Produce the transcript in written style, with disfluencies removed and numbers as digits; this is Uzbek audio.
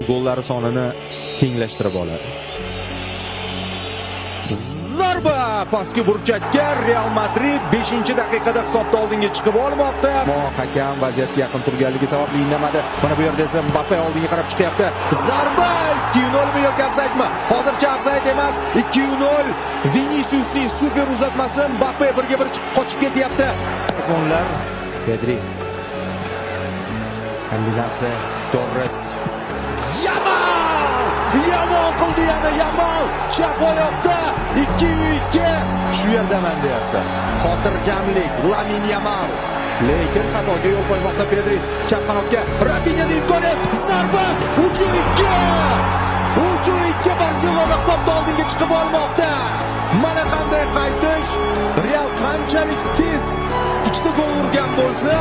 Gollari sonini tenglashtirib oladi. Zarba pastki burchakka. Real Madrid 5-daqiqada hisobda oldinga chiqib olmoqda. Ammo hakam vaziyatga yaqin turganligi sababli indamadi. Mana bu yerda esa Mbappe oldinga qarab chiqyapti. Zarba, 2-0 mi yoki ofsaydmi? Hozircha ofsayd emas. 2-0. Viniciusning super uzatmasi, Mbappe birga bir chiqib qochib ketyapti. Telefonlar. Pedri. Kombinatsiya, Torres. Yamal! Yamal qildi yana, Yamal chap oyoqda, 2-2. Shu yerdaman deyapti. Xotirjamlik, Lamin Yamal. Lekin xatoga yo'l qo'ymoqda Pedri. Chap qanotga Rafinyaning imkoniyat. Zarba, 3-2. 3-2, Barselona hisobda oldinga chiqib olmoqda. Mana qanday qaytish! Real qanchalik tez ikkita gol urgan bo'lsa,